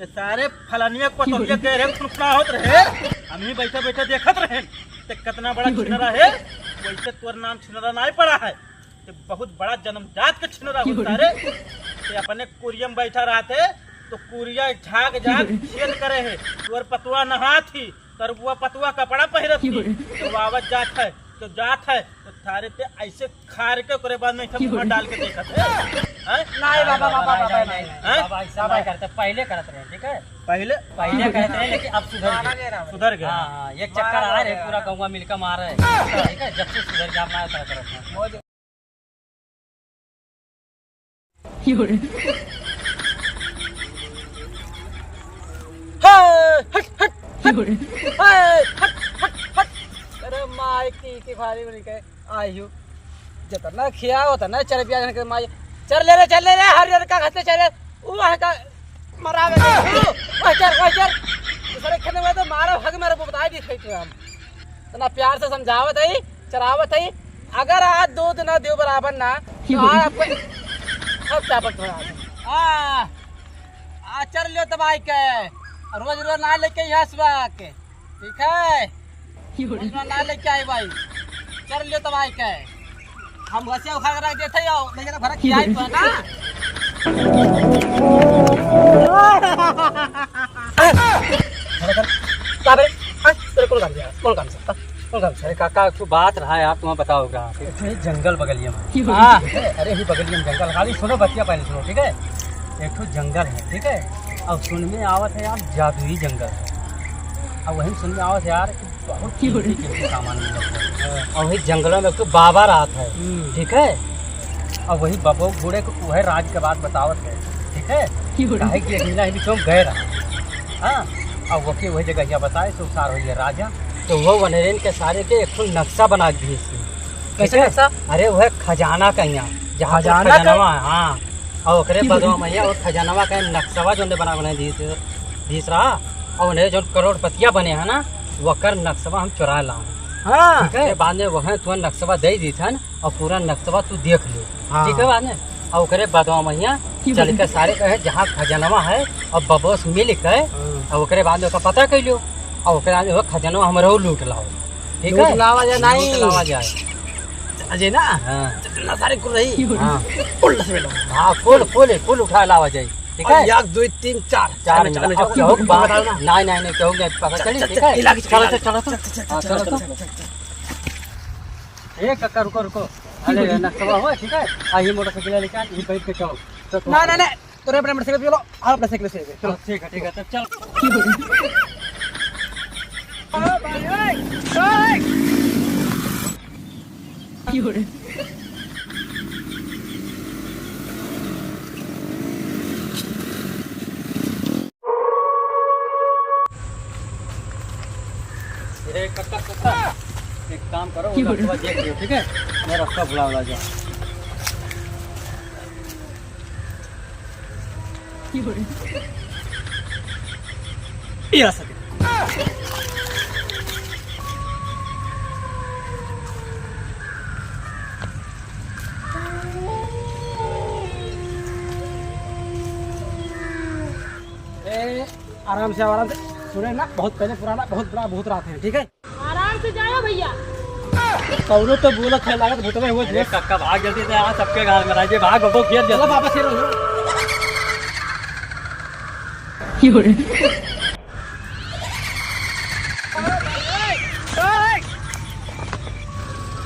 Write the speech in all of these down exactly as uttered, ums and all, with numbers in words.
ते सारे फलानिया को तो ये कह रहे खुनखुना होत रहे, हम ही बैठे बैठे देखत रहे। ते कितना बड़ा छिनरा है, वैसे तोर नाम छिनरा नाहीं पड़ा है। ते बहुत बड़ा जन्मजात के छिनरा हो सारे। ते अपने कुरिया में बैठा रहते तो कुरिया झाग झाग छेद करे है। तोर पतवा नहात ही, तोर बुआ पतवा कपड़ा पहिरत ही, तो आवत जात है, तो जात है, तो थारे ते ऐसे खार के ओकरे बाद में इसे मुंह डाल के देखत है। हैं? नाहीं बाबा, बाबा, बाबा, नाहीं, नाहीं, नाहीं। हैं? बाबा, ऐसा नाहीं करते, पहले करत रहे, ठीक है? पहले? पहले करत रहे, लेकिन अब सुधर गए। सुधर गए। हाँ, हाँ, एक चक्कर आ रहे, पूरा गौवा मिलकर मार रहे। ठीक है, जब से सुधर गया, अपना तरह तरफ। हे, हट, हट, हट। हे, हट, हट, हट। अरे माई की, की भारी बनी के आई हो। जितना खिया उतना चरबिया जन के माई। चर ले रे, चर ले रे, हर जन का खाते चले। ऊ वहाँ का मरावे। वह चर, वह चर। दूसरे खेत में तो मारो, हग मारो, बताई दी खाई हम। इतना प्यार से समझावत है, चरावत है। अगर आज दूध ना दियो बराबर ना, तो आज आपको सब चापट बना दे। आ, आ चर लियो दबाई के, रोज रोज ना लेके यहाँ सुबह के, ठीक है? रोज रोज ना लेके आई भाई, चर लियो दबाई के। हम घसिया उखाड़ के रख देते हो, लेकिन भरा खियाई तो है ना। अरे, का बे? हाँ, तेरे कौन काम दिया? कौन काम से? हाँ, कौन काम से? अरे काका, एक ठो बात रहा यार, तुम्हें बताओ रहा। एक ठो ये जंगल बगलिया में। हाँ। अरे, ये बगलिया में जंगल। खाली सुनो, बतिया पहले सुनो, ठीक है? एक ठो जंगल है, ठीक है? अब सुन में आवत है यार, जादुई जंगल है। अब वही सुन में आवत है यार, बहुत कीमती कीमती सामान मिलत है। और वही जंगलों में एक ठो बाबा रहत है, हम्म। ठीक है? और वही बाबा बूढ़े को वह राज के बात बतावत है, ठीक है? काहे कि एक महीना ही बीचों गए रहा। हाँ, और वो के वही जगह यहाँ बताए, सो सार हो गया राजा। तो वो वनरेन के सारे के एक ठो नक्शा बना के दिए इसने। कैसे ठीक है? नक्शा? अरे वह खजाना का यहाँ, जहाँ पे खजाना का? खजानवा है, हाँ। और ओकरे बदवा में वो खजानवा का नक्शवा जो बना बना दिए थे, दिस रहा, और उन्हें जो करोड़पतिया बने हैं ना, वकर नक्शवा हम चुरा ला। हाँ। ठीक है, बाद में वह तुहन नक्शवा दे दी थन और पूरा नक्शवा तू देख ले। हाँ। ठीक है, बाद में और ओकरे बदवा महिया चल के सारे कहे जहाँ खजनवा है और बबोस मिल के हाँ। और ओकरे बाद में ओका पता कर लियो और ओकरे बाद में वो खजनवा हमरो लूट लाओ। ठीक लूट है? लावा जाए नहीं। लूट लावा जाए। अजय ना? हाँ। जितना सारे कुल रही। हाँ। उल्टा से बैठो। हाँ, कुल, कुल, कुल उठा लावा जाए। ठीक और है? एक, दो, तीन, चार। चार चार में मिनट। चलो, अब चलो, कहूँ चलो, बात बताओ ना। नहीं, नहीं, नहीं, कहूँ नहीं, पता चल, चली, चल, ठीक चल, है? इलाके चलो, चलो, चलो, चलो, चलो। हाँ, चलो, चलो। ए, काका, रुको, रुको। अरे, नक्शा हुआ, ठीक है? आ, ये मोटरसाइकिल लेके आ, ये बैठ के चलो। चलो, ना, ना, ना, तोरे अपने मोटरसाइकिल पे चलो, आप अपने साइकिल से, चलो। हाँ, ठीक है, ठीक है, तब चल। ए, कक्का, कक्का, एक काम करो, वो रास्ता देख लियो, ठीक है? मैं रास्ता भुला उला जाऊँ। ये रास्ता दे। ए, आराम से, आराम से। सुने ना, बहुत पहले पुराना, बहुत बड़ा भूत रहते हैं, ठीक है? आराम से जाओ भैया। कौनो तो बोलत है, लागत भूतवे हुए अरे दोस्त। कक्का भाग जल्दी से, यहाँ सबके घर में रहिए, भाग बबो, खेल चलो जल्दी। वापस खेलो।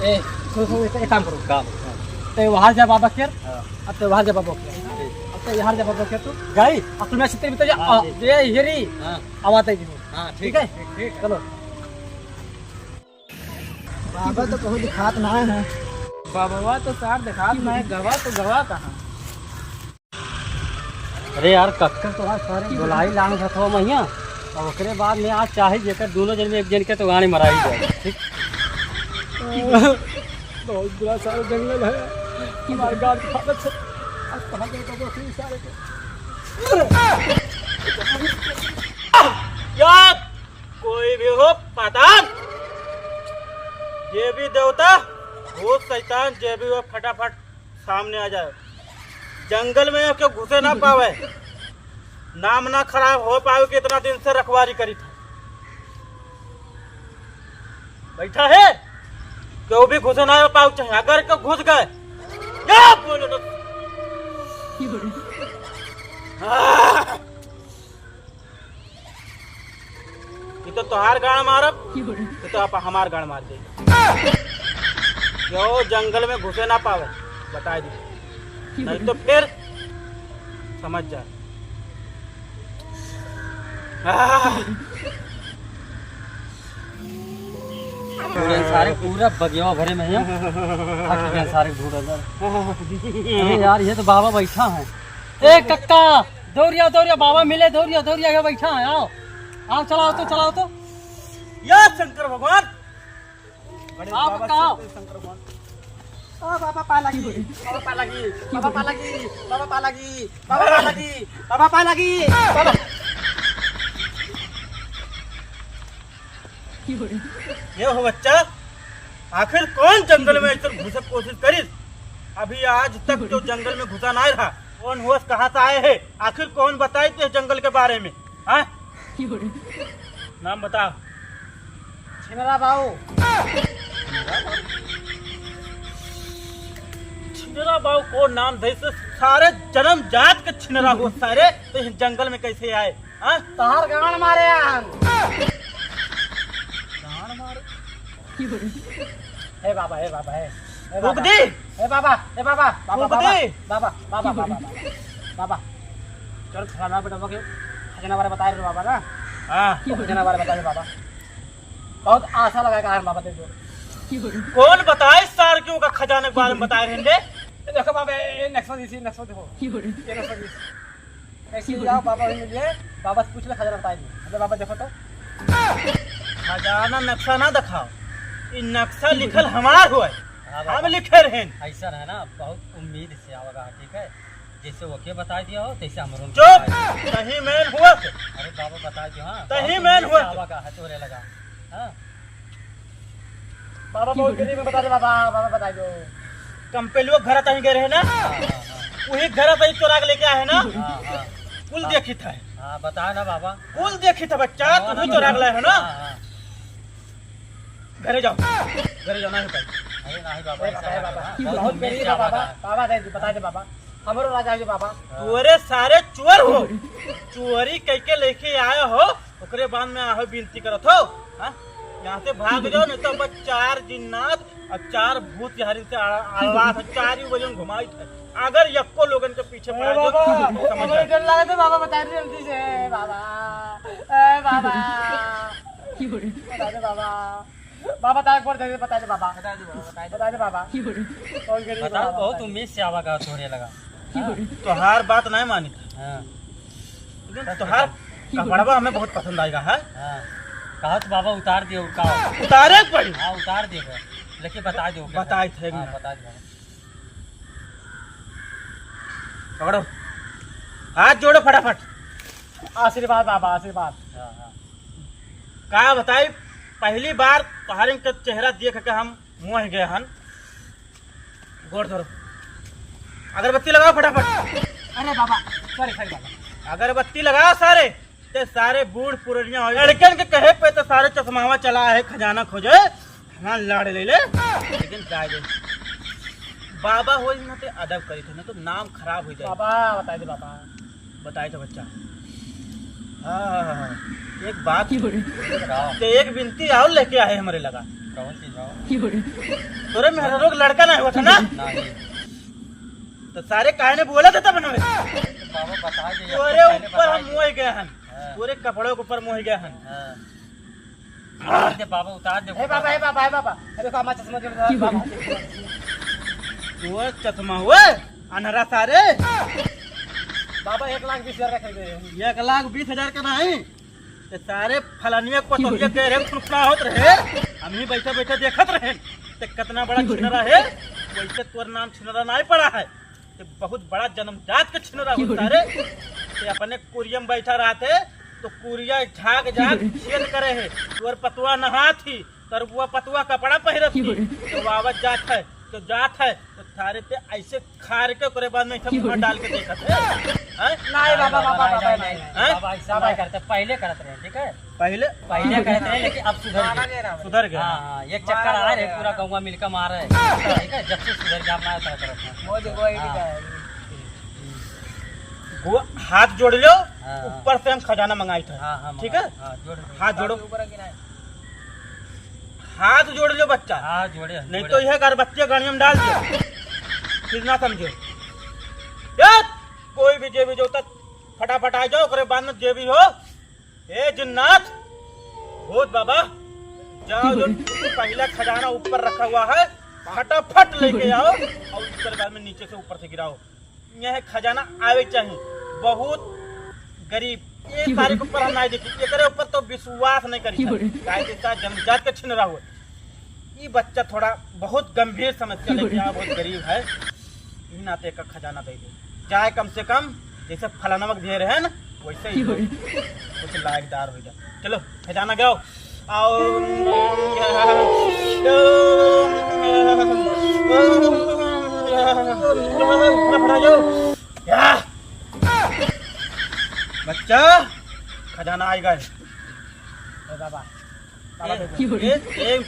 ए, सुनो, सुनो, एक, एक काम करो। काम, काम। ते वहाँ जा बाबा खेल, हाँ। अब ते वहाँ जा बाबा खेल। ठीक। अब ते यहाँ जा बाबा खेल तू। गई? अब तुम्हें छुट्टी भी तो जा, हाँ, आ, ठीक। ये, ये रही। हाँ। अब आते ही। हाँ, ठीक ठीक है? है, ठीक, ठीक है। चलो। बाबा तो कहूँ दिखात ना है। बाबा तो सार दिखात ना है, गवा तो गवा कहाँ? अरे यार, कक्का तो आज सारे गोलाई लांग हथवा महिया, और ओकरे बाद में आज चाहे जेकर दोनों जन में एक जन के तो गाड़ी मराई जाए, ठीक? बहुत बुरा सारा जंगल है, हमारे गांड फाटत है। आज कहाँ जाए बाबा फिर सारे के? यार, कोई भी हो पता न, जे भी देवता, भूत, शैतान, जे भी हो, फटाफट सामने आ जाए। जंगल में क्यों घुसे ना पावे। नाम ना खराब हो पावे कि इतना दिन से रखवारी करी था। बैठा है, केहू भी घुसे ना पावे चाहे, अगर केहू घुस गए, क्या बोलो तो? आह! ये तो तोहार गाड़ मारब, ये तो आप हमार गाड़ मार दे। यो जंगल में घुसे ना पावे, बता दी, नहीं तो फिर समझ जा। आह! पूरे सारे पूरा बगिया भरे में है। हट गए सारे भूत अंदर। अरे यार, ये तो बाबा बैठा है। ए कक्का, दौड़िया, दौड़िया, बाबा मिले, दौड़िया, दौड़िया, ये बैठा है, आओ। आओ, चलाओ तो, चलाओ तो। या शंकर भगवान। गणेश आओ, बाबा, कक्का, आओ। शंकर भगवान। ओ बाबा पालागी, बाबा पालागी, बाबा पालागी, बाबा पालागी, बाबा पालागी, बाबा पालागी, बाबा। ये हो बच्चा, आखिर कौन जंगल में ऐसे घुसे के कोशिश करिस? अभी आज तक जो जंगल में घुसा ना रहा, कौन होस, कहाँ से आए है, आखिर कौन बताई ते जंगल के बारे में, हाँ? नाम बता। छिनरा बाऊ। छिनरा बाऊ को नाम दे से सारे जन्म जात के छिनरा हो सारे, तो इस जंगल में कैसे आए? हाँ? तहार गांड मारे आन। गांड मारे? हे बाबा, हे बाबा, हे, हे फूक बाबा। दी? हे बाबा, हे बाबा, बाबा, फूक बाबा, दी? बाबा, बाबा, बाबा, बाबा, बाबा। चल, खजाना बेटा, ओके। खजाना बारे बताए रे बाबा ना। हाँ। खजाना बारे बताए रे बाबा। बहुत आशा लगा के बाबा दे दो। कौन बताए सार क्यों का खजाने के बारे में बताए रहेंगे? देखो बाबा, ये नक्शा दी, नक्शा देखो। ये नक्शा दी। ऐसे जाओ बाबा, वहीं मिलिए, बाबा से पूछ ले, खजाना बताई दे। अरे बाबा, देखो तो। खजाना नक्शा ना दिखाओ, ई नक्शा लिखल हमार होय, हाँ बाबा। हम लिखे रहेन। ऐसा है ना, बहुत उम्मीद से आवेगा, ठीक है, जैसे ओके बताई दिया हो, तैसे हमरो चुप! बताई दिया। तही मेन हुआ से। अरे बाबा, बताई दियो, हाँ, तही बहुत मेन उम्मीद हुआ से से। आवेगा, है तोरे लगा, हाँ। बाबा बहुत गरीब है, बता दे बाबा, बाबा बता दो। कंपेलुआ घर तहीं गए रहे ना, हाँ, हाँ, हाँ। वही घर तहीं चोरा के लेके आए ना। हाँ, हाँ। कुल हाँ। देखी था। हाँ, बता ना बाबा। कुल देखी था बच्चा, हाँ, तू ही हाँ, चोरा के लाए हो ना। हाँ, हाँ। घरे जाओ, घरे जाओ, ना हो पाई। अरे नहीं बाबा, अरे ऐसा बाबा, मत बाबा, करो। बहुत बहुत उम्मीद गरीब से है बाबा, आवाज है। बाबा दे दे, बता दे बाबा, हमरो राजा है बाबा। हाँ। तोरे सारे चोर हो, चोरी कइके लेके आए हो, ओकरे बाद में आहो बिनती करत हो, हाँ? यहाँ से भाग जाओ, नहीं तो बस चार जिन्नात और चार भूत यहाँ से आ-, आवाज है, चार ही वजन घुमाई थे। अगर यक्को लोगन के पीछे पड़ा जाओ, बाबा, तो समझ हमरे जाओ। डर लगे थे बाबा, बता दे जल्दी से बाबा, ए बाबा, बता दे बाबा, बाबा ताक पर दे, बता दे बाबा, बता दे बाबा, बता दे बाबा। बहुत गरीब बताओ, बाबा, बहुत बता दे। उम्मीद से आवा का तोरे लगा। हाँ। तोहार बात नहीं मानी। हाँ। लेकिन तोहार कपड़वा हमें बहुत पसंद आएगा, है? हाँ। कहा तो बाबा उतार दियो, का? उतारे के पड़ी। हाँ, उतार दियो। लेकिन बता दो, बताए थे हाँ, ना। बता दो। पकड़ो। हाथ जोड़ो फटाफट। आशीर्वाद बाबा, आशीर्वाद। हाँ, हाँ। का बताई, पहली बार तोहरे के चेहरा देख के हम मोह गए हन। गोड़ धरो। अगरबत्ती लगाओ फटाफट। अरे बाबा, sorry, sorry बाबा। अगरबत्ती लगाओ सारे। ते सारे बूढ़ पुरनिया हो। लड़कन के कहे पे तो सारे चश्मावा चला है, खजाना खोजे। हमार लाड़ ले ले। लेकिन जाए दे। बाबा हो ना ते अदब करी थे, ना तो नाम खराब हो जाए। बाबा, बताए दे बाबा। बताए तो बच्चा। हाँ, हाँ, हाँ, हाँ। एक बात। बताओ। ते एक बिनती और लेके आए हमरे लगा। कौन चीज हो? तोरे मेहरारू के लड़का नहीं हुआ था ना? नहीं। तो सारे काहे ने बोला था तब ना? बाबा बता दे, तोरे पहले ऊपर बता हम दे। मोह गए हन। हाँ। तोरे कपड़ों के ऊपर मोह गए हन। हाँ। उतार दे बाबा, उतार दे। हे बाबा, हे बाबा, हे बाबा। अरे बाबा, चश्मा दे बाबा। तोर चश्मा हुए, अनहरा सारे। बाबा, एक लाख बीस हजार का खरीदे हैं। एक लाख बीस हजार का नहीं, ते सारे फलानिया को तो ये कह रहे, फुनफुना होत रहे, हम ही बैठे बैठे देखत रहे, ते कितना बड़ा छिनरा है, वैसे तोर नाम छिनरा नहीं पड़ा है, ते बहुत बड़ा जन्मजात के छिनरा होता रे, ते अपने कुरिया में बैठा रहते, तो कुरिया झाग झाग छेद करे है, तोर पतवा नहात ही, तरबुआ पतवा कपड़ा पहिरत ही, तो आवत जात है, तो जात है, तो थारे ते ऐसे खार के ओकरे बाद में ऐसे मुंह डाल के देखत है। हैं? नहीं बाबा, बाबा, बाबा, नहीं, नहीं, नहीं। हैं? बाबा, ऐसा नहीं करते, पहले करत रहे, ठीक है? पहले? पहले करत रहे, लेकिन अब सुधर गए। सुधर गए। हाँ, हाँ, एक चक्कर आ रहे, पूरा गौवा मिलकर मार रहे, ठीक है? जब से सुधर गया, अपना ऐसा करत है। वो देखो, ये हाँ। वो हाथ जोड़ लो, हाँ, हाँ। ऊपर से हम खजाना मंगाई था, हाँ, हाँ, ठीक है? मंगाई, हाँ, जोड़ लो। हाथ जोड़ो। ऊपर की नहीं। हाथ जोड़ लो बच्चा। हाँ, जोड़े, नहीं जोड़े। तो यह अगरबत्ती गाड़ी में डाल दो, फिर ना समझो। ए, कोई भी जे भी जो तक फटाफट आ जाओ, ओकरे बाद में जे भी हो। ए जिन्नात, भूत बाबा, जाओ, जो पहला खजाना ऊपर रखा हुआ है, फटाफट लेके आओ और ओकरे बाद में नीचे से ऊपर से गिराओ। यह खजाना आवे चाहिए। बहुत गरीब, ये सारे के ऊपर हम नहीं देखी, एकरे ऊपर तो विश्वास नहीं करी। काहे कि साथ जन्मजात के छिनरा हुआ। ई बच्चा थोड़ा बहुत गंभीर समस्या लेके आवा, बहुत गरीब है, ई नाते का खजाना दे दे। चाहे कम से कम जैसे फलानवा के दिए रहे ना, वैसे ही हो, कुछ लायकदार हो जाए। चलो, खजाना गाओ। आओ। या। बच्चा, खजाना आइगा। ए बाबा, बाबा दे दो। ए, ए,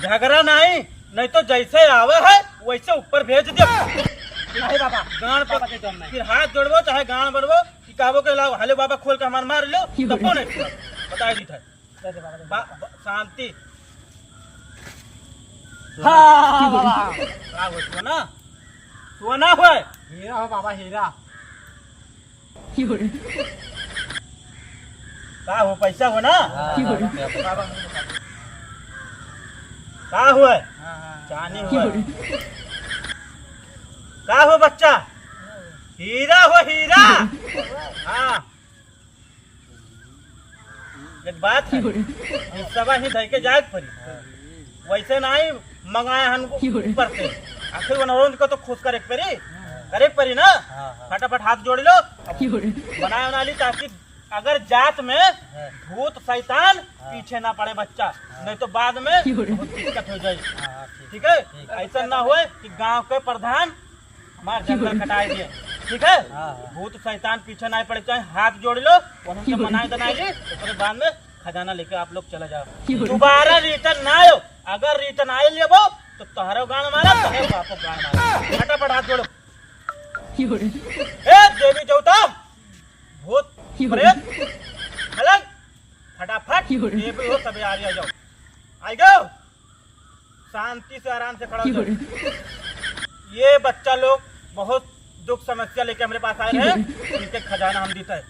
झगड़ा नहीं, नहीं तो जैसे आवे है वैसे ऊपर भेज दे। नहीं बाबा, गांड पर बाबा दे दो, नहीं। फिर हाथ जोड़बो चाहे गांड बढ़बो कि कहबो के लाओ, हेलो बाबा खोल के हमार मार लो, तब तो नहीं सुना। बताई दी था। दे दे बाबा, दे दे। बा-, बा-, शांति। हाँ, बाबा। का हो, सोना? सोना हो? हीरा हो बाबा, हीरा। का हो, पैसा हो ना? हाँ, हाँ, हाँ। का हो? हाँ, हाँ। चांदी हो? का हो बच्चा? हीरा हो, हीरा। हाँ। एक बात है, हिस्सा ही धर के जाए के पड़ी। वैसे नहीं मंगाए हन ऊपर से। आखिर वो नौरंज को तो खुश करे के पड़ी, करे के पड़ी ना। हाँ, हाँ। फटाफट हाथ जोड़ लो, बनाए बना ली, ताकि अगर जात में भूत शैतान पीछे ना पड़े बच्चा, नहीं तो बाद में बहुत दिक्कत हो जाए। हाँ, हाँ, ठीक। ठीक है, ठीक। ऐसा ना होए कि गांव के प्रधान हमार जंगल कटाए दिए, ठीक है? हाँ, हाँ। भूत शैतान पीछे ना पड़े, चाहे हाथ जोड़ लो, उनके मनाए दनाए ली, उसके बाद में खजाना लेके आप लोग चले जाओ। दोबारा रिटर्न ना आयो, अगर रिटर्न आए लेबो तो तोहरो गांड मारा, तोहरे बापो गांड मारा। फटाफट हाथ जोड़ो। ए देवी देवता, भूत प्रेत, अलग, फटाफट ये भी हो, सबे आ जाओ। आई गयो। शांति से, आराम से खड़ा हो जाओ। ये बच्चा लोग बहुत दुख समस्या लेके हमारे पास आए हैं, इनके खजाना हम देते हैं।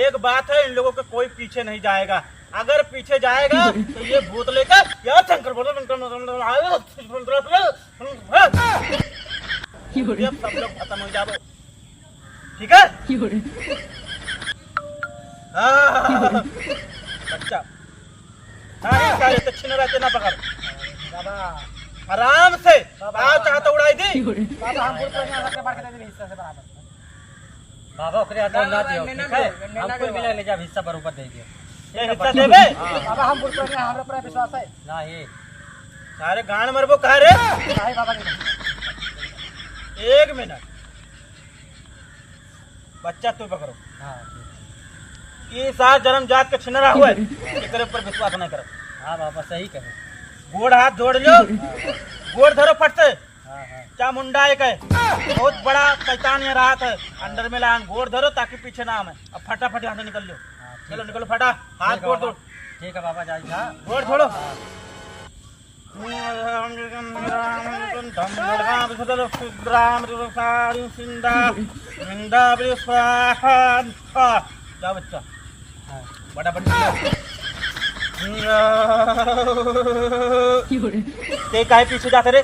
एक बात है, इन लोगों के कोई पीछे नहीं जाएगा, अगर पीछे जाएगा तो ये भूत लेकर, "या शंकर बोलो, शंकर बोलो, शंकर बोलो।" ये सब लोग खत्म हो जाओ। ठीक है? हाँ। बच्चा। नहीं, सारे तो छिन रहते ना पकड़। बाबा। आराम से। बाबा। आओ, चाहे तो उड़ाई दी। बाबा, हम भूत प्रेत यहाँ सबके बांट के दे देंगे हिस्सा से बराबर। बाबा, ओकरे हाथ में ना दियो, ठीक है? हम कुल मिला ले जाब, हिस्सा बरोबर दे दियो। ये हिस्सा देबे? हाँ। बाबा, हम भूत प्रेत यहाँ हमरा पर विश्वास है। नहीं। सारे गांड मरबो कहा रे? नहीं बाबा, नहीं। एक मिनट। बच्चा तू पकड़ो। हाँ, ठीक। ई सार जन्म जात के छिनरा हुए, एकरे ऊपर विश्वास नहीं करो। हाँ बाबा, सही कहे। गोड़ हाथ जोड़ लो, गोड़ धरो फट से। हाँ, हाँ। चामुंडा एक है, बहुत बड़ा शैतान यहाँ रहा था, अंदर में लान गोड़ धरो ताकि पीछे ना आवे। अब फटाफट यहाँ से निकल लो। हाँ, ठीक चलो है। निकलो फटा, हाथ ठीक है गोड़ बाबा। जोड़। ठीक है बाबा, जाइए, हाँ। गोड़ छोड़ो। हाँ। जा बच्चा, बड़ा बन गया। ते काहे पीछे जाते रे?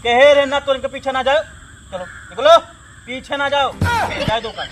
कहे रे ना, तो इनके पीछे ना जाओ। चलो, निकलो, पीछे ना जाओ। जाए दो का।